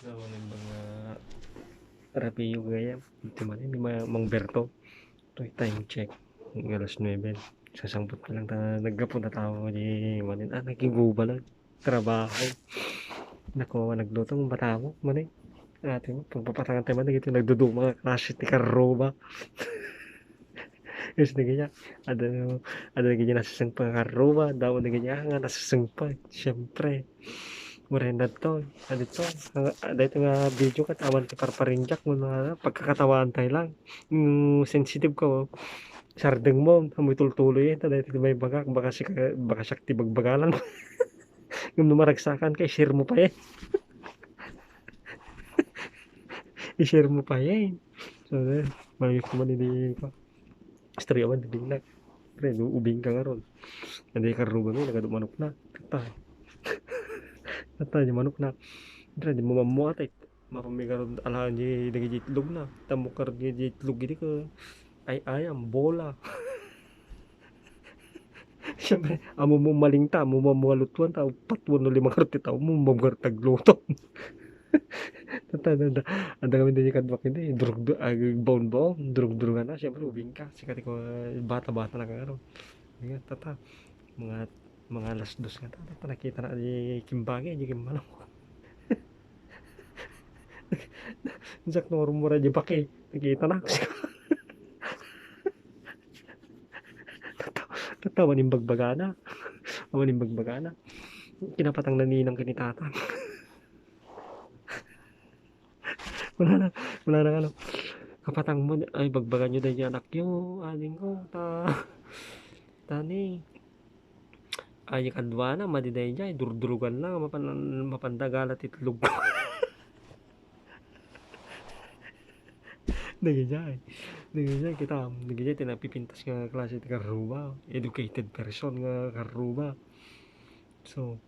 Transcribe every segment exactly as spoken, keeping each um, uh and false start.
So, ano yung mga rapiyo gaya? Ito man, yung mga Mang Berto. Ito yung time check. Alas nuebe. Sasangpot na lang ta naggapu na tao di manin. Ah, nagiguba lang. Trabaho. Nako, nagluto ang bata mo. Manin. Ate mo, pagpapatangan tayo manin. Ito nagduduma nga klase ti karruba. Yes, na ganyan. Ada, ada na ganyan nasasangpa nga karruba. Damo na ganyan nga nasasangpa. Siyempre. Murenda to. Ano to? Ang, ada ito nga video kat awan ti parparinjak mo na pagkakatawaan tayo lang. Yung sensitive ka, oh. Sardeng mo, amoy tultuloy eh. Tada ito may bagak, baka si, baka siya ti bagbagalan. Ngem no maragsakan ka, i-share mo pa yan. I-share mo pa yan. So, eh, mayos naman hindi pa. Istorya man, hindi na. Pre, no, ubing ka nga ron. Hindi ka ruba mo, nagado manok na. Tata. Tata, yung manok na. Pre, di mo mamuat eh. Mapamiga ron, ala, di, di, di itlog na. Tamok ka ron, di, di itlog, di ka. Ay, ay, ang bola. Siyempre, amo mo malinta, amo mo malutuan, tao, patwon no limang ti tao mo, mabugar tagluto. Tata, tata. Anda kami din yung kadwak hindi, durug, ah, baon-baon, durug-durugan na, siyempre, ubing ka. Sikat ko, bata-bata na ka nga ron. Nga, tata, mga, mga alas dos nga, tata, nakita na, di kimbagi, di kimmanok. Diak no rumura di baki, nakita na. Tata, tata, awan imbagbagana. Awan imbagbagana. Kinapatang na ninang kini tatang. Wala na, wala na ano. Kapatang mo, ay, bagbagan nyo dahil anak nyo, ading ko, ta, tani. Ay, kadwa na, madi dahil dyan, durdurugan na, mapan, mapandagala ti itlog. Dagijay. Dagijay, kita, dagijay, ti napipintas nga klase ti karruba. Educated person nga karruba. So,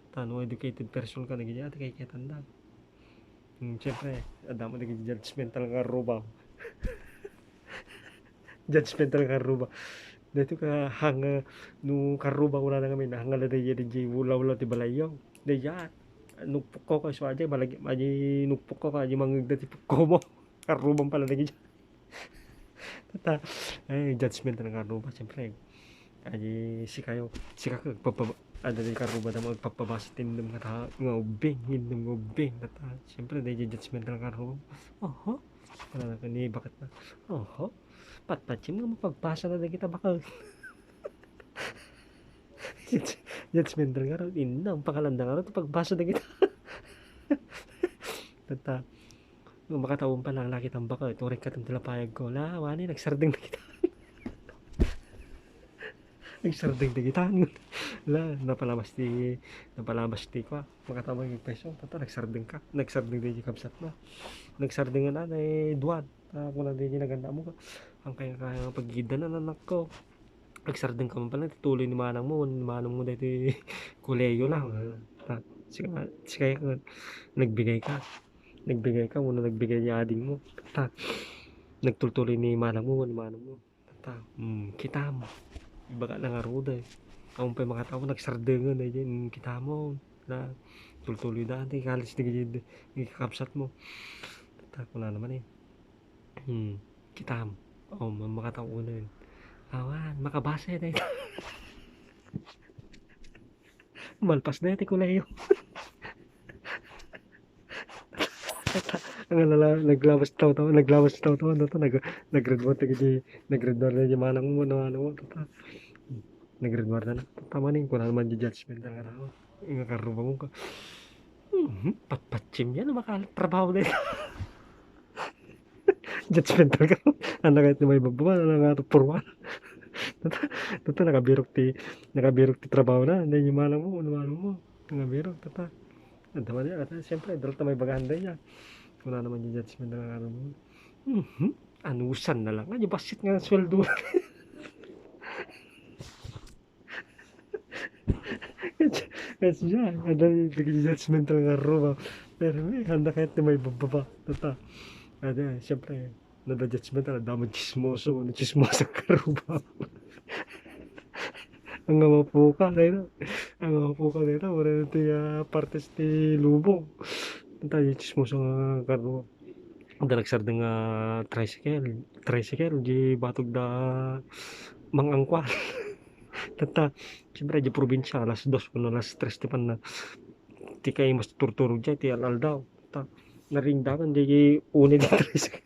tano educated person ka, dagijay, ati kay kitanda. Hmm, siyempre, adda mo dagiti judgmental nga karruba. Judgmental nga karruba. Dito ka hang, ah, no karruba wala na kami, nahangala da iya di wala-wala ti balayyo. Da iya, nupok ko, kaso aja, malagi, aja nupok ko, aja mangagda ti pukko mo. Karruba pala lagi dyan. Tata, ay, judgment na karruba, siyempre. Ay, sikayo, sika ka, pagpaba-, ada di karruba na magpapabasa ti indem nga ta-, nga ubing, indem nga ubing, tata. Siyempre, di judgment na karruba. Oho. Wala na ka ni, bakit na? Oho. Patpatsim nga mapagbasa na dagita bakal. Judgmental nga ron, inna, ang pangalanda nga ron, pagbasa na kita. Tata, no, makataon pa lang, laki tambak, eh, turing ka tong talapayag ko. La, wani, nagsardeng na kita. Nagsardeng na kita. La, napalabas ti, napalabas ti, kwa, makataon yung peso. Tata, nagsardeng ka. Nagsardeng na yung kabsat na. Nagsardeng na, na, eh, duwan. Ah, kuna di ginaganna mo, ang kaya, kaya nga paggidanan, anak ko. Nagsardeng ka man pala, ti tuloy ni manang mo, ni manang mo dahil kolehiyo na. Ah, sika, sika, nagbigay ka. Nagbigay ka, muna nagbigay ni ading mo. Ta, nagtultuloy ni manang mo, ni manang mo. Ta, hmm, kita mo. Ibaga na nga ruda eh. Awan pa'y makatao, nagsardengan eh, dyan, hmm, kita mo. Na, tultuloy dati, kalis ni gajid, ni kakabsat mo. Ta, kuna naman eh. Hmm, kita mo. Oh, ma-, makatao na yun. Awan, makabasa yun eh. Malpas na yun, ti kulehiyo. Ang alala, naglabas taw taw, naglabas taw taw, ano to, nag, nag-grade one, tigi, nag-grade one na yung manang mo, no, ano mo, tata. Nag-grade one na, tama ning, kuna naman di judgment ang ano, yung karubang ko. Mhm, patpatsim yan, makalat trabaho na yun. Judgmental ka. Ano kahit na may bababa, ano nga to, purwa. Tata, tata, nakabirok ti, nakabirok ti trabaho na, hindi yung manang mo, ano, manang mo. Nakabirok, tata. Adaman niya, ata, siyempre, dala ta may bagahan da niya. Wala naman yung judgment na nga naman. Mhm. Anusan na lang. Ay, basit nga ang sweldo. Kasi siya, ada yung judgment na nga ruba. Pero, eh, handa kahit na may bababa. Tata. Ada, siyempre, nada judgment na, damo chismoso, ano chismoso ka ruba. Ang nga mapuka, tayo na. Ang nga mapuka, tayo na. Wala na ito yung partes ti lubong. Ita, di chismoso nga karro. Ita, nagsardeng nga tricycle. Tricycle, di batog da mangangkuan. Tatta, siyempre, di probinsya, alas dos wenno alas tres ti panna. Ti kaimas turturog jay, ti al-aldaw. Ta, naringdangan, di, di unay di tricycle.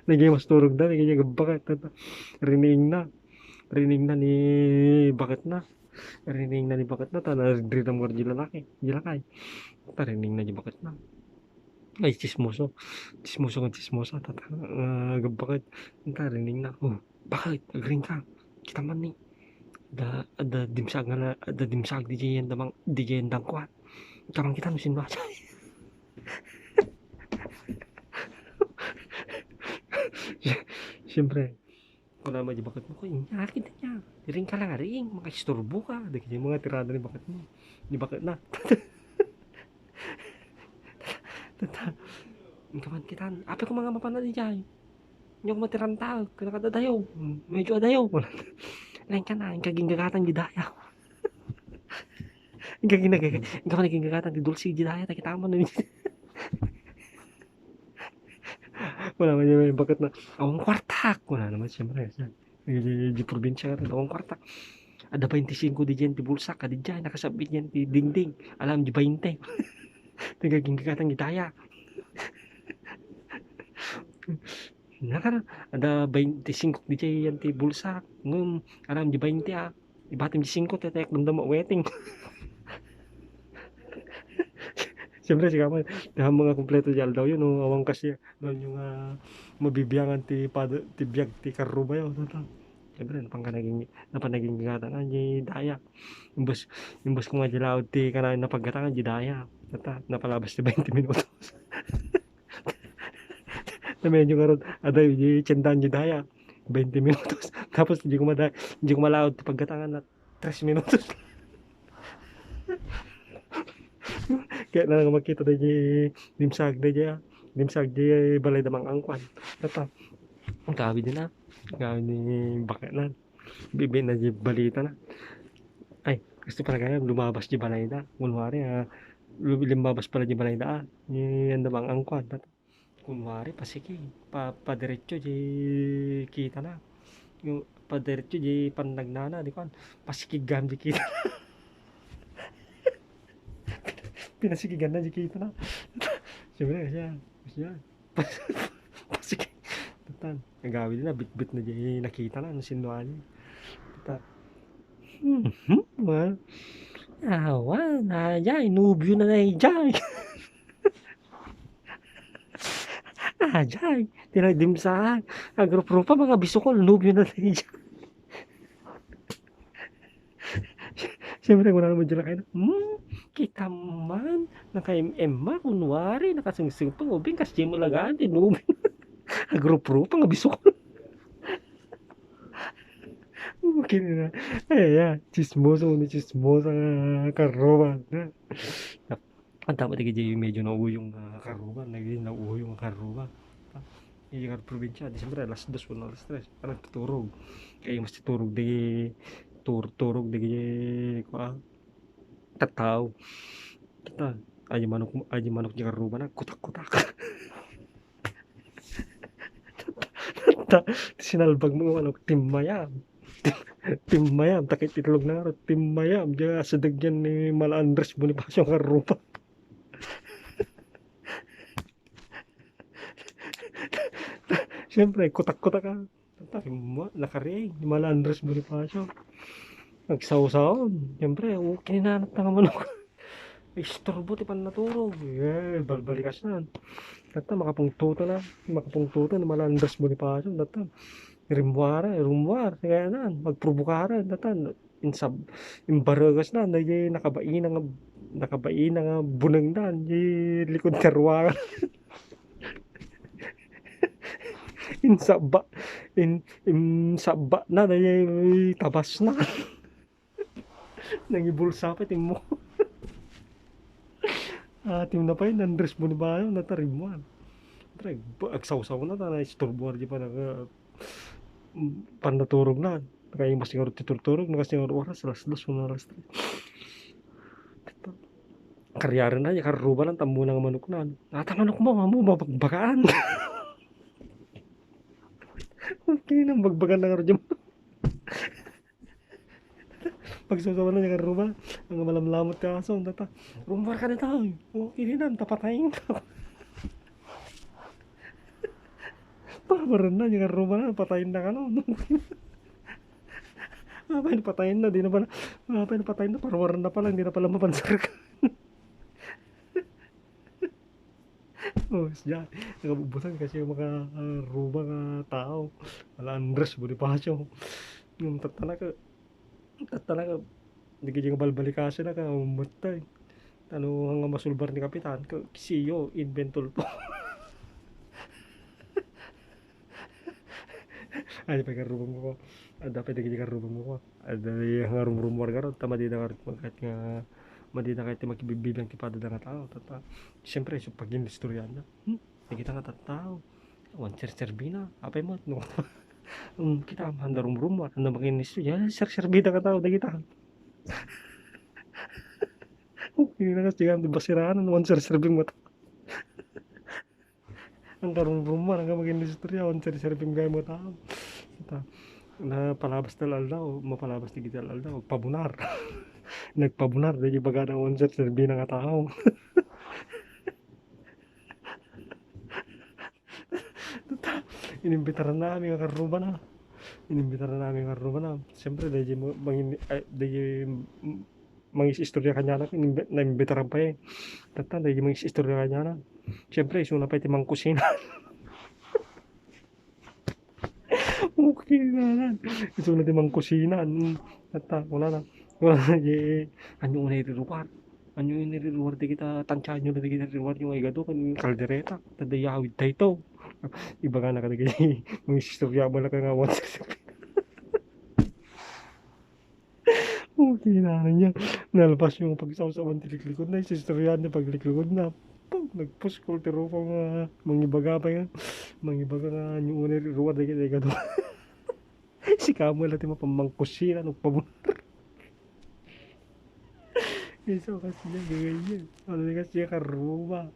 Naging mas turog da, naging agbakat. Tatta, riningna. Riningna ni baketna. Riningna ni baketna, ta naridam nga di lalaki, di lakay. Ta riningna di baketna. Ay, chismoso. Chismoso nga chismosa. Tata, ah, agbakat. Ta riningna. "Oh, bakit? Agring ka? Kita man ni. Da, da dimsag nga na, da dimsag di jayan damang, di jayan dangkuan. Kita man kita no sinno ajay." Siyempre, kuna met di baketmo, "Kuy, inyakid niya. Iring ka lang, iring. Makaisturbo ka." Dagiti mga tirada ni baketmo. Ni baketna. Tata, inka man kitan. Apay ko nga mapan-an idiay. Inyo ko matiranta. Kuna ka, "Adayo. Medyo adayo." Lain ka na, inka ginggagatang di daya. Inka ginggagatang, inka man ginggagatang di dulce di daya. Takita man. Kuna met di baketna, "Awan kuartak." Kuna met, siyempre, sa, di, di, di probinsya ka, "Awan kuartak. Adda bainti singko di jayan ti bulsak, kadi jay, nakasabit jayan ti dingding. Alam di bainti." Ti ginggagatang di daya. Nakar-, adda bainti singko di jayan ti bulsak. Ngem, alam di bainti, ah. Ibatim di singko, tetek, damdama, weting. Siyempre, sika man, ti ammom nga kumpleto di aldawyo, no, awan kasi, no, inyo nga mabibiangan ti pad-, ti biag ti karrubayo, tata. Siyempre, napan ka naging, napan naging gatangan, di daya. Imbes, imbes ko nga di laod ti kanayon napaggatangan, di daya. Tata, napalabas ti bainti minutos. Na medyo ngarud, aday, di tiendahan di daya. Bainti minutos. Tapos, di ko mada-, di ko malaod ti paggatangan na tres minutos. Kaya na lang makita da di dimsag da di, ah. Dimsag di balay da mangangkuan. Tata. Ang kawid din, ah. Ang kawid ni baketnan. Bibi na di balita na. Ay, gusto pala kaya lumabas di balay da. Kunwari, ah, lu-, lumabas pala di balay da, ah. Di anda mangangkuan. Tata. Kunwari, pasiki, pa-, padiretso di kitana. Yung padiretso di panagnana, di kuan, pasikigan di kita. Pinasikigan na di kita na. Siyempre, siya, siya. Pasiki. Tatan, agawid na, bitbit na di nakita na, no sinno ani. Tatan. Hmm, hmm, well, awan, ajay, nobyo na na ijay. Ajay, tinagdimsaan. Agrup-rupa, mga bisukol, nobyo na tayo dyan. Siyempre, wala naman dyan kayo. Hmm, kita man, naka-M M ma, kunwari, nakasungsung pa, ubing, kas di mo lagaan, tinubing. Agrup-rupa, mga bisukol. Okay na. Ay, yeah. Chismoso, ni chismosa, karuba. Ang tama, dagiti medyo nauyong nga karuba, naging nauyong nga karuba. Iti nga probinsya, di siyempre, alas dos wenno alas tres, parang tuturog. Kaya mas tuturog, di tur-, turog, di kaya, kua, tattao. Tattao. Aji manok, aji manok di karuba na, kutak-kutak. Ta, sinalbag mo nga manok, timmayam. Timmayam, takit itlog na nga, timmayam. Diya, sadagyan ni Mala Andres Bonifacio nga rupa. Siyempre, kutak-kutak ka. Tata, mo, nakariing ni Mala Andres Bonifacio. Nagsawsaw. Siyempre, okay na, nga manok. Isturbo ti pannaturog. Eh, balbalikas na. Tata, makapungtuto na. Makapungtuto ni Mala Andres Bonifacio. Tata, rimmuara, rimmuar. Kaya na, magprovokara. Tata, insab-, imbaregas na. Dagiti nakabaina nga, nakabaina nga buneng na. Di likod ti ruangan. Insabba, in, insabba na. Dagiti tabas na. Nangibulsa pa, timmo. Ah, tim na pa yun, Andres Bonifacio, natarimmuan. Pre, agsawsaw na, ta naisturbo di pa naka-, pannaturog na. Nakaimas nga ti turturog, nakasinga oras, alas dos, alas tres. Karyari na, ya karruba lang, tammo na nga manok na. Ata manok mo, amo, mabagbagaan. Okay na, bagbagan na nga rin. Pagsusuwan na, ya karruba, ang malamlamot ka aso, tata. Rumbar ka na tayo. Okay na, tapatayin ka. Parwaran na, ya karruba na, patayin na ka, no? Apay, patayin na, di na pala, apay, patayin na, parwaran na pala, hindi na pala mapansar ka. Oh, siya. Nakabubusan kasi yung mga, ah, ruba nga tao. Wala, Andres Bonifacio. Yung tattala ka, tattala ka, di ka dyan balbalikasin na ka, umatay. Ano nga masulbar ni Kapitan? Ka, siyo, inventol po. Ay, pa karubang ko. Ada pa di karubang ko. Ada nga rumrumor garo, ta madi na nga, kahit nga, madi na kahit makibibilang ti pada nga tao, tata. Siyempre, so pagin istorya na. Hmm? Nakita nga tattao. Wan sir serbina. Apay mo, no? Um, kita, handa rumrumor, handa magin istorya. Sir serbina ka tao, nakita. Okay na kasi, di basiranan, wan sir serbing mo. Ang karumrumar, ang magin istorya, wan sir serbing gay mo tao. Kita, napalabas tal aldaw, mapalabas ti gital aldaw, pabunar. Nagpabunar, di bagana wan sir serbina nga tao. Inimbitaran na kami nga karruba na. Inimbitaran na kami nga karruba na. Siyempre, dahil mo, mangin-, ay, dahil, mm, mangis-istorya kanya na, inimbi-, naimbitaran pa eh. Tata, dahil mangis-istorya kanya na. Siyempre, isuna pa iti mangkusina. Okay na lang. Isuna ti mangkusina. Mm. Tata, wala na. Wala na, eh, ano unay riruar? Ano yung niriruar di kita, tansya nyo na di kita riruar yung ay gado, kan kaldereta, tadayawid tayo to. Iba nga na ka nag-, mag-istorya mo lang ka nga one six. Okay na, ano niya. Nalpas yung pagsawsawan, tiliklikod na, isistoryahan niya, pagliklikod na. Pum, nagpuskol, ti rupang, ah, mangibaga pa yan. Mangibaga nga, ano unay riruar di kita, ay gado. Si Kamuel ati mapamangkusina, nagpabunar. Isu kasi niya, ganyan. Ano ni kasi niya, karuma.